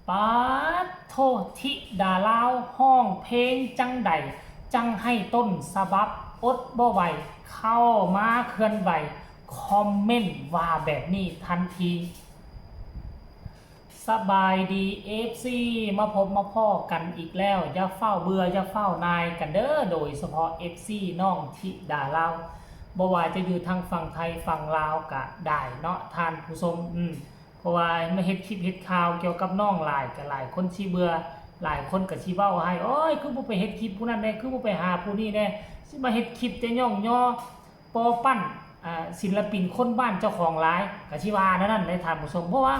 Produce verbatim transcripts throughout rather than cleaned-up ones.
ปาดโธ่ ธิดาลาวฮ้องเพลงจั่งใด จั่งให้ต้นฉบับอดบ่ไหว เข้ามาเคลื่อนไหว คอมเมนต์ว่าแบบนี้ทันที สบายดี เอฟซี มาพบมาพ้อกันอีกแล้ว อย่าฟ้าวเบื่อ อย่าฟ้าวหน่ายกันเด้อ โดยเฉพาะ เอฟซี น้องธิดาลาว บ่ว่าจะอยู่ทางฝั่งไทยฝั่งลาวก็ได้เนาะท่านผู้ชม อืม เพราะว่ามาเฮ็ดคลิปเฮ็ดข่าวเกี่ยวกับน้องหลาย ก็หลายคนสิเบื่อ หลายคนก็สิเว้าให้ โอ้ย คือบ่ไปเฮ็ดคลิปผู้นั้นแน่ คือบ่ไปหาผู้นี้แน่ สิมาเฮ็ดคลิปแต่ย่องยอปอปั้น อ่า ศิลปินคนบ้านเจ้าของหลาย ก็สิว่าแนวนั้นแหละท่านผู้ชม เพราะว่า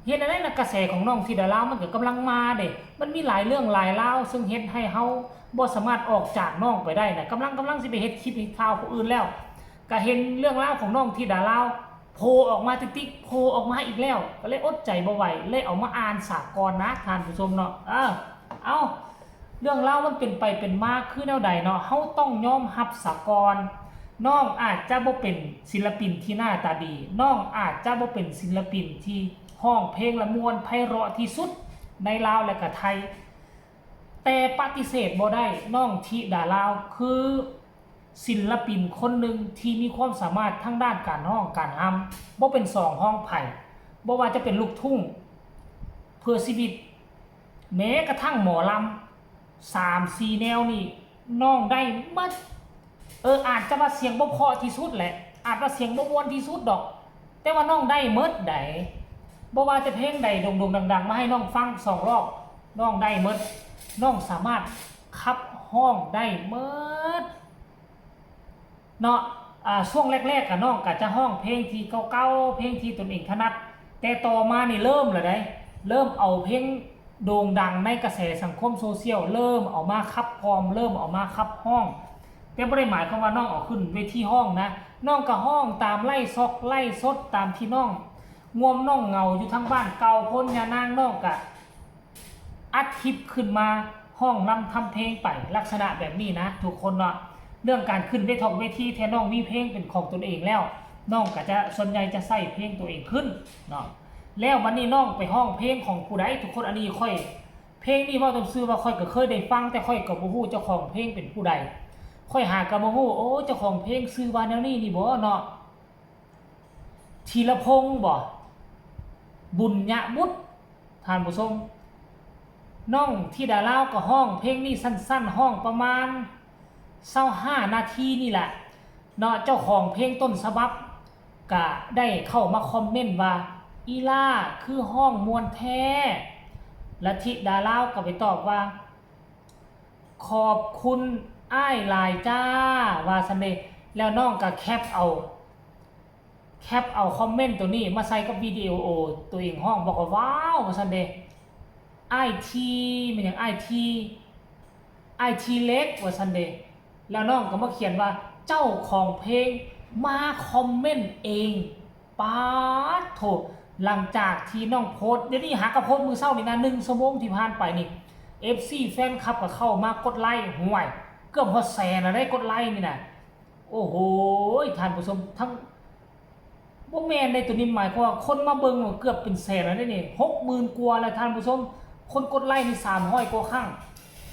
เฮ็ดแนวใดล่ะ กระแสของน้องธิดาลาวมันก็กำลังมาเด้ มันมีหลายเรื่องหลายราว ซึ่งเฮ็ดให้เฮาบ่สามารถออกจากน้องไปได้นะ กำลัง กำลังสิไปเฮ็ดคลิปเฮ็ดข่าวผู้อื่นแล้ว ก็เห็นเรื่องราวของน้องธิดาลาว โผล่ออกมาติ๊กๆ โผล่ออกมาอีกแล้ว ก็เลยอดใจบ่ไหว เลยเอามาอ่านสาก่อนนะท่านผู้ชมเนาะ เออ เอา เรื่องราวมันเป็นไปเป็นมาคือแนวใดเนาะ เฮาต้องยอมรับสาก่อน น้องอาจจะบ่เป็นศิลปินที่หน้าตาดี น้องอาจจะบ่เป็นศิลปินที่ฮ้องเพลงละม่วนไพเราะที่สุดในลาวและก็ไทย แต่ปฏิเสธบ่ได้ น้องธิดาลาวคือศิลปินคนหนึ่งที่มีความสามารถทางด้านการฮ้องการรำ บ่เป็นสองรองไผ บ่ว่าจะเป็นลูกทุ่ง เพื่อชีวิต แม้กระทั่งหมอลำ สามสี่แนวนี่น้องได้หมด เออ อาจจะว่าเสียงบ่เพราะที่สุดแหละ อาจว่าเสียงบ่ม่วนที่สุดดอก แต่ว่าน้องได้หมดใด บ่ว่าจะเพลงใดโด่งๆดังๆ มาให้น้องฟังสองรอบ น้องได้หมด น้องสามารถขับฮ้องได้หมด เนาะ อ่า ช่วงแรกๆ อะน้องก็จะฮ้องเพลงที่เก่าๆ เพลงที่ตนเองถนัด แต่ต่อมานี่เริ่มแล้วได๋ เริ่มเอาเพลงโด่งดังในกระแสสังคมโซเชียล เริ่มเอามาขับกล่อม เริ่มเอามาขับฮ้อง แต่บ่ได้หมายความว่าน้องเอาขึ้นเวทีฮ้องนะ น้องก็ฮ้องตามไลฟ์ซอกไลฟ์สด ตามที่น้องง่วมน้องเหงาอยู่ทางบ้านเก่าโพนย่านาง น้องก็อัดคลิปขึ้นมาฮ้องรำทำเพลงไป ลักษณะแบบนี้นะทุกคนเนาะ เรื่องการขึ้นเวทอกเวที แท้น้องมีเพลงเป็นของตนเองแล้ว น้องก็จะส่วนใหญ่จะใส่เพลงตัวเองขึ้นเนาะ แล้วบัดนี้น้องไปฮ้องเพลงของผู้ใด ทุกคน อันนี้ข้อย เพลงนี้เว้าตามซื่อว่าข้อยก็เคยได้ฟัง แต่ข้อยก็บ่ฮู้เจ้าของเพลงเป็นผู้ใด ข้อยหาก็บ่ฮู้ โอ้ เจ้าของเพลงชื่อว่าแนวนี้นี่บ่เนาะ ธีรพงษ์บ่ บุญญบุตร ท่านผู้ชม น้องธิดาลาวก็ฮ้องเพลงนี้สั้นๆ ฮ้องประมาณซาวห้านาทีนี่แหละเนาะ เจ้าของเพลงต้นฉบับก็ได้เข้ามาคอมเมนต์ว่า อีหล่าคือฮ้องม่วนแท้ และธิดาลาวก็ไปตอบว่า ขอบคุณอ้ายหลายจ้า ว่าซั่นเด้ แล้วน้องก็แคปเอา แคปเอาคอมเมนต์ตัวนี้มาใส่กับวิดีโอตัวเองฮ้อง บอกว่า ว้าว ว่าซั่นเด้ อ้ายที แม่นหยัง อ้ายที อ้ายทีเล็ก ว่าซั่นเด้ แล้วน้องก็มาเขียนว่า เจ้าของเพลงมาคอมเมนต์เอง ปาดโธ่ หลังจากที่น้องโพสต์ เดี๋ยวนี้หากะโพสต์มื้อเช้านี่นะ หนึ่งชั่วโมงที่ผ่านไปนี่ เอฟซี แฟนคลับก็เข้ามากดไลค์ ห่วย เกือบฮอดแสนแล้วได้กดไลค์นี่นะ โอ้โห ท่านผู้ชม ทั้ง บ่แม่นได้ ตัวนี้หมายความว่าคนมาเบิ่งเกือบเป็นแสนแล้วเด้นี่ หกหมื่นกว่าแล้วท่านผู้ชม คนกดไลค์นี่สามร้อยกว่าครั้ง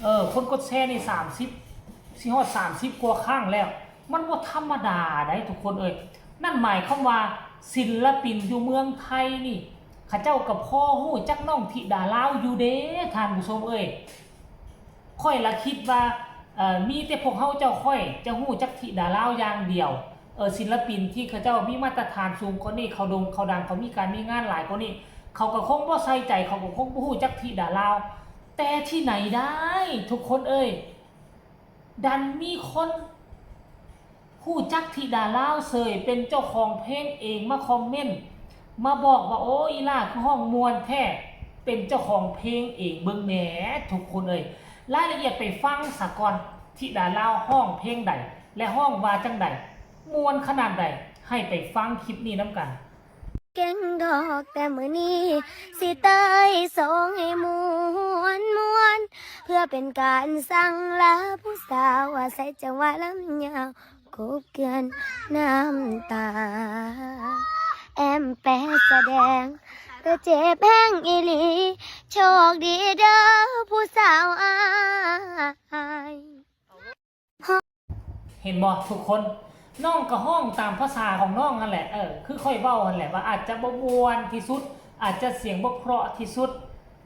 เออ คนกดแชร์นี่สามสิบ สิฮอดสามสิบกว่าครั้งแล้ว มันบ่ธรรมดาได้ทุกคนเอ้ย นั่นหมายความว่าศิลปินอยู่เมืองไทยนี่ เขาเจ้าก็พอฮู้จักน้องธิดาลาวอยู่เด้ ท่านผู้ชมเอ้ย ข้อยละคิดว่า เอ่อ มีแต่พวกเฮาเจ้าข้อยจะฮู้จักธิดาลาวอย่างเดียว เออ ศิลปินที่เขาเจ้ามีมาตรฐานสูงกว่านี้ เขาโด่งเขาดัง เขามีการมีงานหลายกว่านี้ เขาก็คงบ่ใส่ใจ เขาก็คงบ่ฮู้จักธิดาลาว แต่ที่ไหนได้ ทุกคนเอ้ย ดันมีคนฮู้จักธิดาลาวเสย เป็นเจ้าของเพลงเองมาคอมเมนต์ มาบอกว่า โอ้ อีหล่าคือฮ้องม่วนแท้ เป็นเจ้าของเพลงเอง เบิ่งแหน่ทุกคนเอ้ย รายละเอียดไปฟังซะก่อน ธิดาลาวฮ้องเพลงใด และฮ้องว่าจั่งใด ม่วนขนาดใด ให้ไปฟังคลิปนี้นำกัน เก่งดอกแต่มื้อนี้สิเตยสองให้ม่วนม่วน เพื่อเป็นการสั่งลาผู้สาวอาศัยจังหวะลำยาวกบเกลื่อนน้ำตา แอมแปะแสดง แต่เจ็บแฮงอีหลี โชคดีเด้อผู้สาวอ้าย เห็นบ่ทุกคน น้องก็ฮ้องตามภาษาของน้องนั่นแหละ เออ คือข้อยเว้าหั่นแหละ ว่าอาจจะบ่ม่วนที่สุด อาจจะเสียงบ่เพราะที่สุด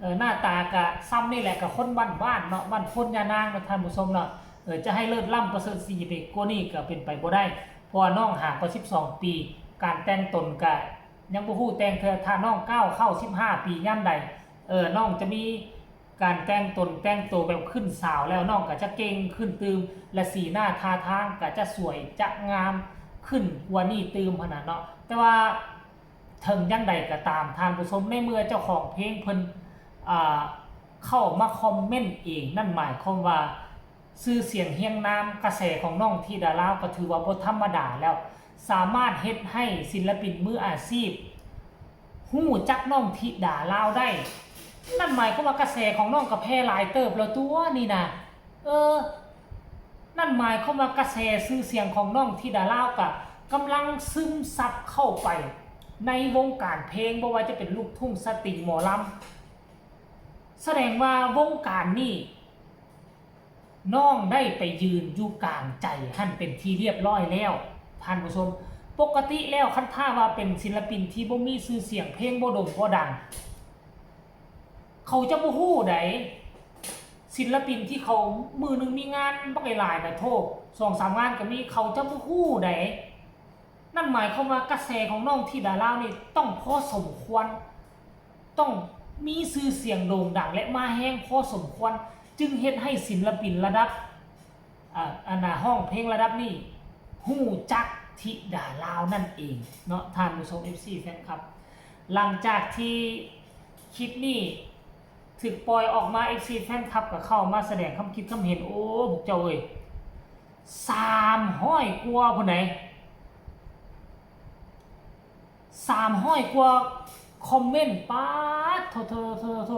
เออ หน้าตาก็ซ่ำนี่แหละ ก็คนบ้านๆเนาะ บ้านโพนยานางเนาะ ท่านผู้ชมเนาะ เออ จะให้เลิศล้ำประเสริฐศรีไปกว่านี้ก็เป็นไปบ่ได้ เพราะว่าน้องห่างกว่าสิบสองปี การแต่งตนก็ยังบ่ฮู้แต่งเทื่อ ถ้าน้องก้าวเข้าสิบห้าปียามใด เออ น้องจะมีการแต่งตนแต่งตัวแบบขึ้นสาวแล้ว น้องก็จะเก่งขึ้นตื่ม และสีหน้าท่าทางก็จะสวยจะงามขึ้นกว่านี้ตื่มหั้นน่ะเนาะ แต่ว่าเถิงจั่งใดก็ตาม ท่านผู้ชม ในเมื่อเจ้าของเพลงเพิ่น อ่า เข้ามาคอมเมนต์เอง นั่นหมายความว่า ชื่อเสียงเฮียงนามกระแสของน้องธิดาลาวก็ถือว่าบ่ธรรมดาแล้ว สามารถเฮ็ดให้ศิลปินมืออาชีพฮู้จักน้องธิดาลาวได้ นั่นหมายความว่ากระแสของน้องก็แพร่หลายเติบแล้วตั๊วนี่นะ เออ นั่นหมายความว่ากระแสชื่อเสียงของน้องธิดาลาวก็กำลังซึมซับเข้าไปในวงการเพลง บ่ว่าจะเป็นลูกทุ่ง สตริง หมอลำ แสดงว่าวงการนี้ น้องได้ไปยืนอยู่กลางใจหั้นเป็นที่เรียบร้อยแล้ว ท่านผู้ชม ปกติแล้วคันถ้าว่าเป็นศิลปินที่บ่มีชื่อเสียง เพลงบ่โด่งบ่ดัง เขาจะบ่ฮู้ใด ศิลปินที่เขามื้อหนึ่งมีงานบักหลายๆนะ โทษ สองสามงานก็มี เขาจะบ่ฮู้ใด นั่นหมายความว่ากระแสของน้องธิดาลาวนี่ต้องพอสมควร ต้องมีชื่อเสียงโด่งดังและมาแฮงพอสมควร จึงเฮ็ดให้ศิลปินระดับ อ่า อันน่ะ ฮ้องเพลงระดับนี้ฮู้จักธิดาลาวนั่นเองเนาะ ท่านผู้ชม เอฟซี แฟนคลับ หลังจากที่คลิปนี้ถูกปล่อยออกมา เอฟซี แฟนคลับก็เข้ามาแสดงความคิดความเห็น โอ้ พวกเจ้าเอ้ย สามร้อยกว่าพุ้นใด สามร้อยกว่าคอมเมนต์ ป๊าด โถ โถ โถ โถ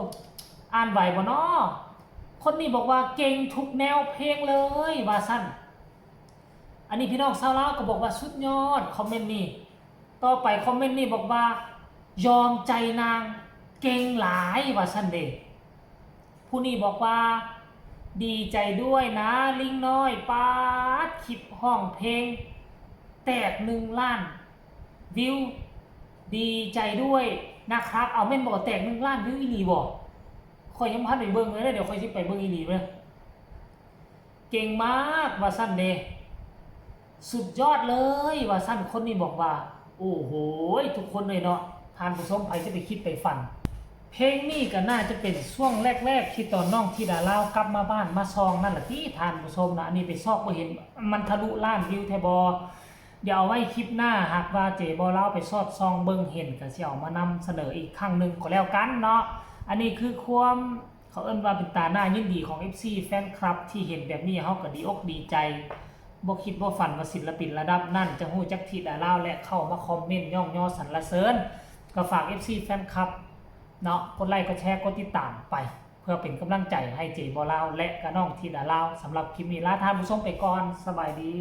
อ่านไหวบ่น้อ คนนี้บอกว่าเก่งทุกแนวเพลงเลย ว่าซั่น อันนี้พี่น้องชาวลาวก็บอกว่าสุดยอด คอมเมนต์นี้ ต่อไปคอมเมนต์นี้บอกว่า ยอมใจนาง เก่งหลาย ว่าซั่นเด้ ผู้นี้บอกว่า ดีใจด้วยนะลิงน้อย ป๊าด คลิปฮ้องเพลง แตกหนึ่งล้านวิว ดีใจด้วยนะครับ เอาแม่นบ่ แตกหนึ่งล้านวิวอีหลีบ่ ข้อยยังบ่ทันได้เบิ่งเลยเด้อ เดี๋ยวข้อยสิไปเบิ่งอีหลีเด้อ เก่งมาก ว่าซั่นเด้ สุดยอดเลย ว่าซั่น คนนี้บอกว่า โอ้โห ทุกคนเลยเนาะ ท่านผู้ชม ไผจะไปคิดไปฝัน เพลงนี้ก็น่าจะเป็นช่วงแรกๆที่ตอนน้องธิดาลาวกลับมาบ้านมาซองนั่นล่ะติ ท่านผู้ชมนะ อันนี้ไปซอกบ่เห็น มันทะลุล้านวิวแท้บ่ เดี๋ยวเอาไว้คลิปหน้า หากว่าเจบ่าวลาวไปซอดซองเบิ่งเห็นก็สิเอามานำเสนออีกครั้งหนึ่งก็แล้วกันเนาะ อันนี้คือความ เขาเอิ้นว่าเป็นตาน่ายินดีของ เอฟซี แฟนคลับ ที่เห็นแบบนี้ เฮาก็ดีอกดีใจ บ่คิดบ่ฝันว่าศิลปินระดับนั้นจะฮู้จักธิดาลาว และเข้ามาคอมเมนต์ย่องยอสรรเสริญ ก็ฝาก เอฟซี แฟนคลับ เนาะ กดไลค์ กดแชร์ กดติดตามไป เพื่อเป็นกำลังใจให้เจบ่าวลาว และกะน้องธิดาลาว สำหรับคลิปนี้ลาท่านผู้ชมไปก่อน สบายดี